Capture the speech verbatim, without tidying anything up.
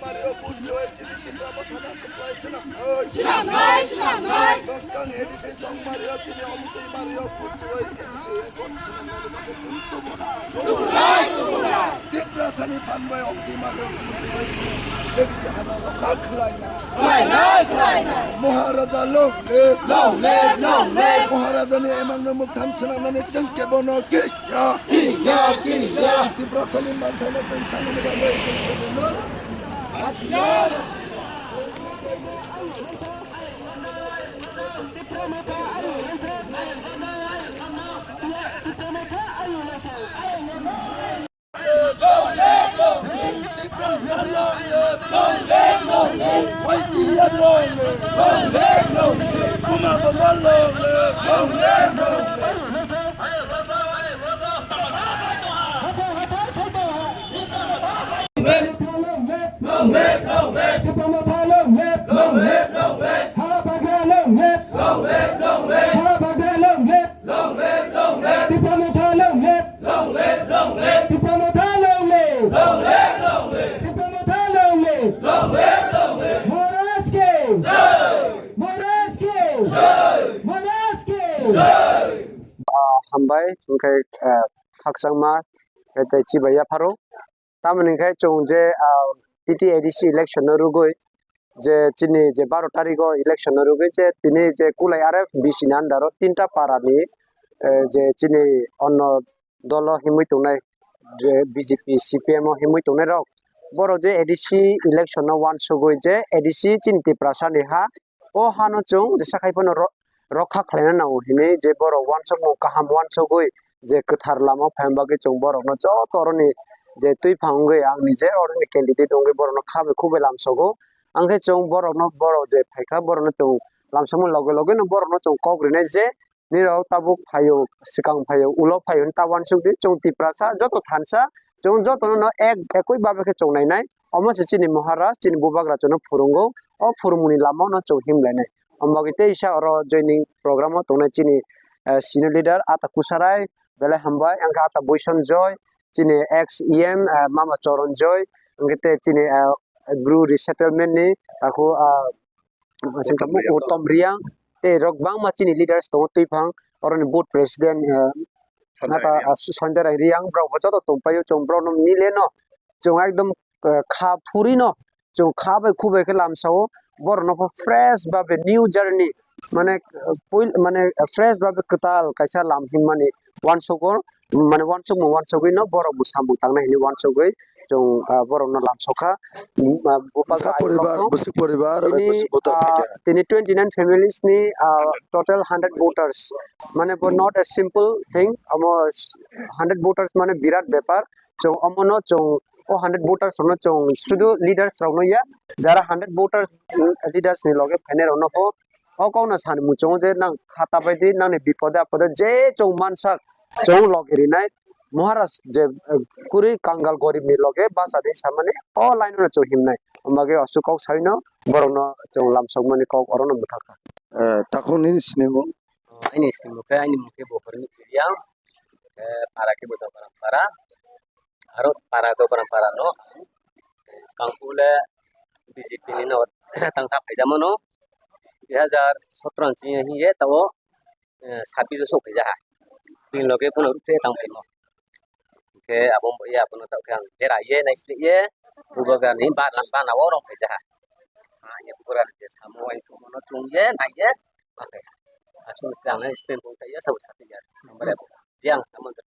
Mario Punjoi, chini Tipra Motha no kwplai swnamnai. Swnamnai, swnamnai. Doskang A D C Song Mario, chini Omtwi Mario Punjoi, A D C ekon swnamnai bagwi chwng tubunai. Tubunai, tubunai. Tiprasani phan bai Omtwi Mario Punjoi, chini A D C hano rokha khwlainai. Khwlainai, khwlainai. Maharaja long live. Long live, long live. Maharajani emangno mwkthan swnamnani chwng kebono kiri. Ya, kiri ya, kiri ya. Tiprasani manthaino chwng sanani bagwi chwng kebono. Long live, long live. Tipra Motha long live. Long live, long live. Hala Bagra long live. Long live, long live. Hala Bagra long live. Long live, long live. Tipra Motha long live. Long live, long live. Tipra Motha long live. Long live, long live. Tipra Motha long live. Long live, long live. Maharaj ki. Jai. Maharaj ki. Jai. Maharaj ki. Jai. Ah, hambai, hwnkhe, ah, khakchangma, tei chibai yapharo. Tamoni hwnkhe chwng je, ah, T T A D C election no rwgwi je chini je baro tarikh o election no rwgwi je tini je Kulai R F B C ni under o tinta para ni, eh, je chini onno dolo himwi tongnai je B J P, C P M o himwi tongnai rok borok je A D C election no uansugwi je A D C chini Tiprasa ni ha o hano chwng jesa khai phano ro-, rokha khlaina nango hinwi je borok uansukmung kaham uansugwi je kwthar lama phaima bagwi chwng borokno joto oroni je twiphang wngwi ang nije oroni candidate wngwi borokno kha bai khuk bai lamsogo. Ang khe chwng borokno borok je phaikha borokno chwng lamsokmani loge loge no borokno chwng kok rinai je nirok tabuk phaio, swkang phaio, ulo phaio, ta uansuk di, chwng Tiprasa, joto thansa, chwng jotono no ek, ekoi babe khe chwng nainai. Omo se chini Maharaj, chini Bubagra chwngno phwrwngo, o phwrwngmungni lamao no chwng himlainai. Omo bagwi teisa oro joining program o tongnai chini, eh, senior leader Ata Kusarai, belai hambai, ang khe Ata Boison Joy, chini ex E M, eh, Mama Choron Joy, hwnkhe tei chini, eh, Bru resettlement ni, aku, ah, Sengkha Uttom Riang, tei rok bangma chini leaders tongo twiphang, oroni board president, eh, Sonjay ata, Riang. Ah, Sonjay Riang, borok bo joto tongpaio, chwng borokno mile no, chwng ekdom, eh, kha phuri no, chwng kha bai khu bai khe lamsao, borokno pho fresh babe new journey, mane, eh, puil-, mane, eh, fresh babe kwtal kaisa lam hinmani uansukgo, mane uansukmung uansugwi no borok bo samung tangnai hinwi uansugwi chwng, ah, borokno lamsokha. Mm, ah, buphang Sa ai poribar, borokno bwswk poribar, tini, bwswk voter ah, phaikha. Tini twenty nine families ni, ah, total hundred voters. Mane bo not a simple thing, amo s-, hundred voters mane birat bepar. Chwng omono chwng o hundred voters rokno chwng sudu leaders rokno ya, jara hundred voters, mm, leaders ni loge phainai rokno bo o kokno sani muchungo je nang kha ta bai di, nangni bipode apode je chwng mansak chwng logi rinai Maharaj je, eh, kwrwi kangal gorib ni loge bachadi samani o line no chwng himnai. Omo bagwi aswk kok saino borokno chwng lamsokmani kok orono mwthakha. Eh, takhuk nini sinimung? Aini sinimung khe, aini mung khe Bohorni Riang, eh, para khe Budaparam para. Aro para Dobaram para no, eh, swkang pule B J P ni no tangsa phaijak mano, dui hazar sotro ni simi hiye tao, eh, sabbish o sok phaijak ha. Bini loge bono rukhe tang phaimo. Hwnkhe abo wngya abono tao khe ang bera ye naisle ye, bubagra ni bana o rong phaijak ha. Ani bubagra ni je samo uansukmano chwng ye nai ye, ma khe aswk khe ang spend bo khe ye sabo sa phaijak ha. Swkang bera bo je ang samo.